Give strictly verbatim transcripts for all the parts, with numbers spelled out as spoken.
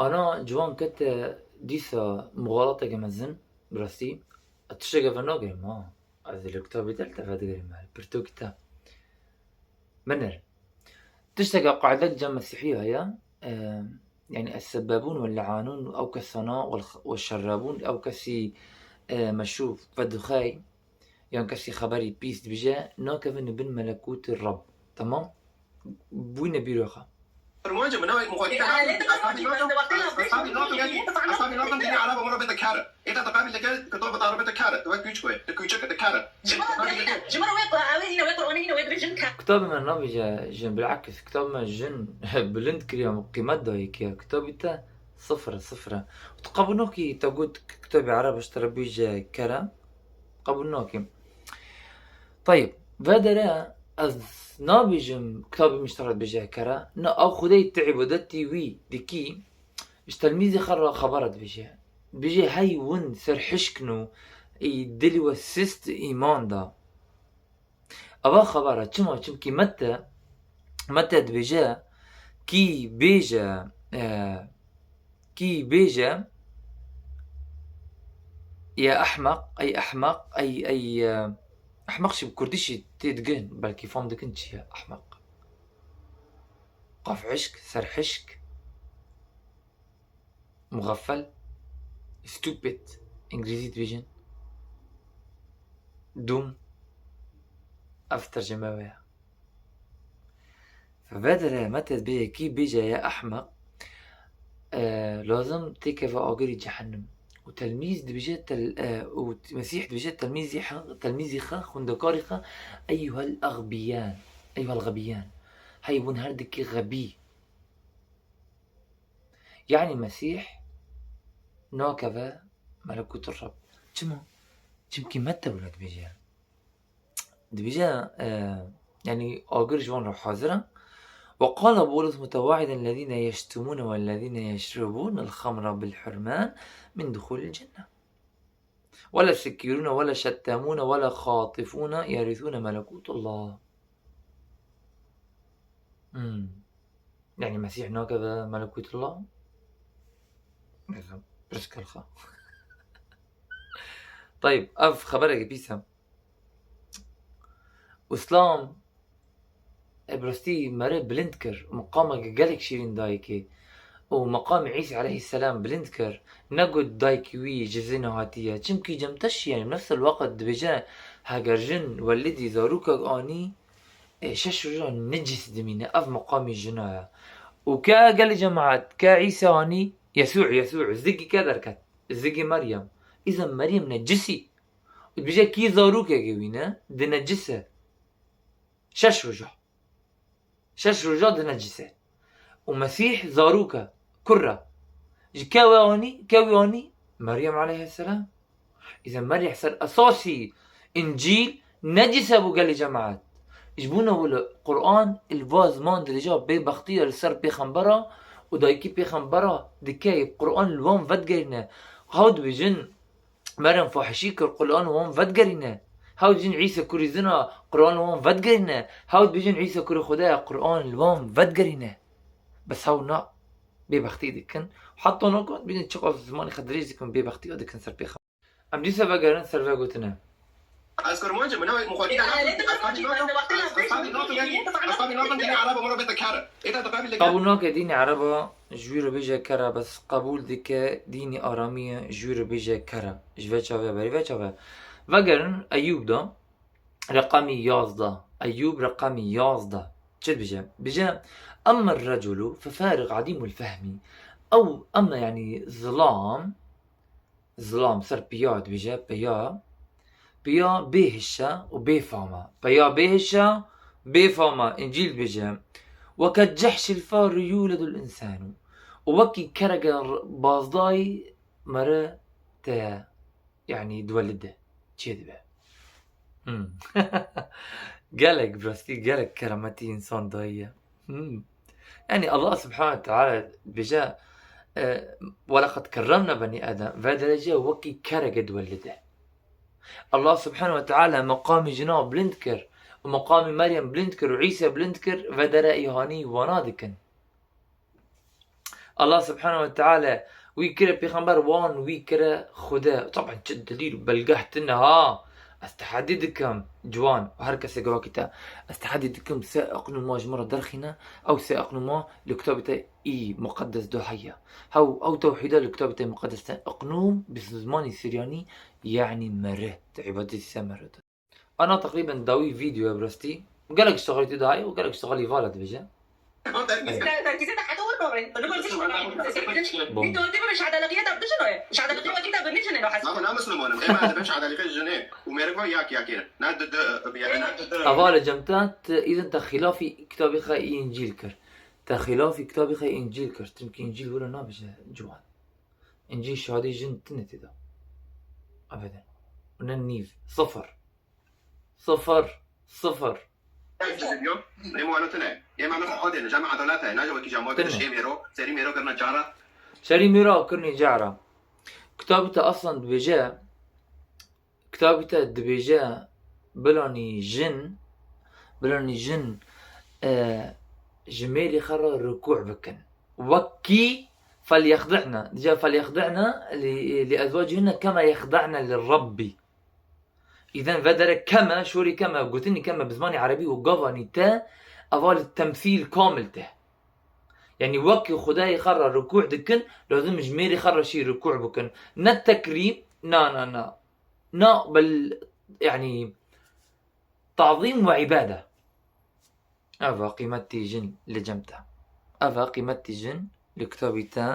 Ana ciwan kete dîsa muxalateke mezin, bi rastî. Tişteke venagerim ha. Ez li kitabê te li te vedigerim, li pirtûkê te. Binêr. Tişteke qaîdek cem Mesîhî heye. E, yanî, es-sebbabûn wel-le'anûn, ew kesana, wel-, welşerrabûn, ew kesî, e, meşrûb ve dixey, yan kesî xeberî pîs dibêje, nakevin li bin melekûtê Reb. Temam? Bûne bîro xwe. Fermoyê min ew muxalîfe nakin. Eshabî nakin, eshabî nakin, eshabî nakin dînê Ereba min re bête kare. Êta te qabîl dike, kitaba te re bête kare. Tu wek kûçik wê, tu kûçik, tu kare. Ji min re wê, ji min re wê, ew ê hîne wê Qur'anê hîne wê dibêjin kare. Kitabê me nabêje jin, bil'eks, kitabê me jin bilind kiriye, qîmet daye kiye. Kitabê te sifir e, sifir e. Tu qebûl nakî te got kitabê Ereba ji te re bêje kare? Qebûl nakî. Tayib, vedere ez nabêjim kitabê min ji te re dibêje kere. Na, ew Xwedê tu îbadetî wî dikî, ji telmîzê xwe re xebera dibêje. Dibêje hey win serhişk in û ê dilê we sist îman da. Eva xebera çima? Çimkî Mete, Mete dibêje, kî bêje, e, Kî bêje, ya ehmeq, ey ehmeq, ey, ey, e, ehmeq jî bi kurdî jî tê digin, belkî fam dikin çi ye ehmeq. Qaf hişk, serhişk, muxeffel, stupid, îngilîzî dibêjin. Dûm, ev tercime wê ye. Vedere Mete dibêje kî bêje ya ehmeq, e, lazim têkeve agirî cehennim. Û telmîz dibêje tel-, e, û Mesîh dibêje telmîzî xe-, telmîzî xwe, xwendekarî xwe, eyyuhel exbiyan, eyyuhel xebiyan. Hey hûn her dikî xebî. Yanî Mesîh nakeve melekût Reb. Çima? Çimkî Mete wilo dibêje. Dibêje, e, yanî agir ji wan re hazir e. Ve qala Bulus mutewaidan lezîne yeştimûne ve lezîne yeşribûne el-xemra bil-hurman min duhûlil cenne. Ve le sekîrûne ve le şettemûne ve le xatifûne yerîsûne melekûtullah. Hmm. Yanî Mesîh nakeve melekûtullah? Nizam. Pirs kir xwe. Tayib, ev xebereke pîs e. Îslam, e, bi rastî mere bilind kir, meqameke gelek şîrîn dayikê. Û meqamê Îsa aleyhisselam bilind kir. Negot dayikî wî ji zina hatiye. Çimkî cem te jî, yanî, nefsel weqt dibêje, heger jin welidî zarokek anî, e, şeş roja necis dimîne. Ev meqamî jina ye. Û ke gelê cemaet, ke Îsa anî, Yesû, Yesû, zigî ke derket. Zigî Meryem. Îza Meryem necisî. Û dibêje kî zarokekê wî ne, di necis e. Şeş roja. Şeş roja di necis e. Û Mesîh zarok e, kur e. Ji ke we anî, ke wî anî? Meryem aleyhisselam. Îza Meryem ser esasî Încîl necis e bo gelê cemaet. Ji bo ne wilo Qur'an li va ziman dirêja bêbextiya li ser pêxembera û dayikî pêxembera dike, Qur'an li wan vedigerîne. Hew dibêjin, Meryem fahişî kir, Qur'an wan vedigerîne. Hew dibêjin Îsa kurî zina, Qur'an wan vedigerîne. Hew dibêjin Îsa kurî Xuda ye, Qur'an li wan vedigerîne. Bes hew na bêbextî dikin. Heta nakin, bînin çiqas zimanê xwe dirêj dikin, bêbextiya dikin ser pêxember. Em dîsa vegerin ser vê gotine. Ez kurmancim, min ew muxalîfe nakin. Eshabî nakin, eshabî nakin, eshabî nakin dînê Ereba min re bête kare. Êta tu qabîl dike. Qebûl nake dînê Ereba ji wî re bêje kere, bes qebûl dike dînê aramiyê ji wî re bêje kere. Ji vê çavê berî vê çavê. Vegerin Eyûb da, reqemî yazdeh. Eyûb reqemî yazdeh. Çi dibêje? Dibêje, "Emmer reculu fefarig adîmul fehmî." Ew, emme, yanî zilam, zilam ser piya dibêje, piya, piya bêhiş e û bêfam e. Piya bêhiş e, bêfam e. Încîl dibêje, "Weke cehşil farî yûledul însanu." Û wekî kereke r-, bazdayî mere te, yanî diwelide, çêdibe. Hmm. Gelek, bi rastî gelek keremetî însan dayî ye. Hmm. Yanî Allah Subhanahu Teala dibêje, e, "Weleqed kerremna benî Adem." Vê derecê wekî kereke diwelide. Allah Subhanahu Teala meqamî jina bilind kir û meqamî Meryem bilind kir û Îsa bilind kir, vê dere îhanî wana dikin. Allah subhanahu ve teala wî kire pêxember, wan wî kire Xude. Taban çi delîl û belgeh tine ha. Ez tehedî dikim ciwan û her kesê gavakî te. Ez tehedî dikim sê eqnûma ji min re derxîne, ew sê eqnûma li kitabê te î muqeddes de heye. Hew, ew tewhîda li kitabê te muqeddes te. Eqnûm bi zimanî siryanî, yanî meriv. Te îbadetî ser meriv de. Ana teqrîben dawî vîdyoya bi rastî. Gelek şixulî tu dayê û gelek şixulî vala dibêje. Bom. Ama ne Müslümanım. Ema de beş adalıkı jüne. Û merhaba yak yak. Ne de de. Ava li cem te, tu îzin te xilafî kitabê xwe Încîl kir. Te xilafî kitabê xwe Încîl kir. Çimkî Încîl wilo nabêje ciwan. Încîl şahadî jin tine tê de. Ebeden. Ne nîv. Sıfır. Sıfır. Sıfır. Diyor. Ne muanatı ne? Ema ne adene. Cem adalata. Ne cevaki cem. Tine. Şey mero. Seri mero karna cara. Şerî mîra kirnî cara. Kitabê te aslan dibêje, kitabê te dibêje bilanî jin, bilanî jin, e, ji mêrê xwe re rukû bikin. Wekî فليخضعن. Dija فليخضعن ل-، لأزواجهن كما يخضعن للرب. Îzen vedere keme, şorî keme, gotinî keme bi zimanê erebî û gavanî te, eva li temsîl kamil te. Yanî wekî Xwedayê xwe re rukû dikin, lazim ji mêrê xwe re şî rukû bikin. Ne tekrîm, na, na, na. Na, bel, yanî, tazîm ve îbade. Eva qîmetî jin li cem te. Eva qîmetî jin li kitabî te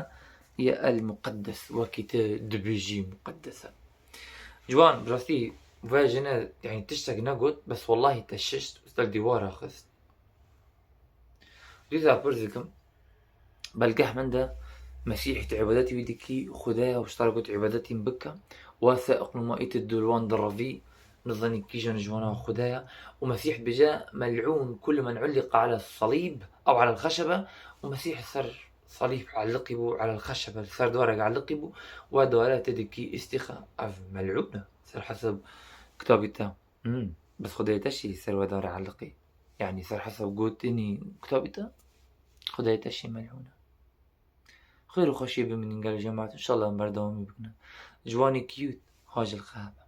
ye el muqeddes, wekî te dibêjî muqeddes e. Ciwan, bi rastî, vê jine, yanî tiştek negot, bes wellahî te şişt û ser dîwara xist. Dîsa pirs dikim, belgeh min de Mesîhî tu îbadetî wî dikî, Xwedaya û ji te re got îbadetî min bike, wa se eqnûma î tu dûr wan direvî, nizanî kîjan ji wana Xwedaya. Û Mesîh dibêje, ملعون كل من علق على الصليب أو على الخشبة. Û Mesîh ser salîb eliqî bû, على الخشبة, li ser diwarek eliqî bû, wa dawara te dikî îstîxa, ev mel'ûn e, ser hesab kitabî te. Hmm. Bes Xwedayê te şî ser we dara eliqî. Yanî ser hesab gotinî kitabî te, Xwedayê te şî mel'ûn e. Xêr û xweşiyê bimînin gel cemaat. Înşallah em berdewamî bikine. Ji wanî cute, hajil xehebe.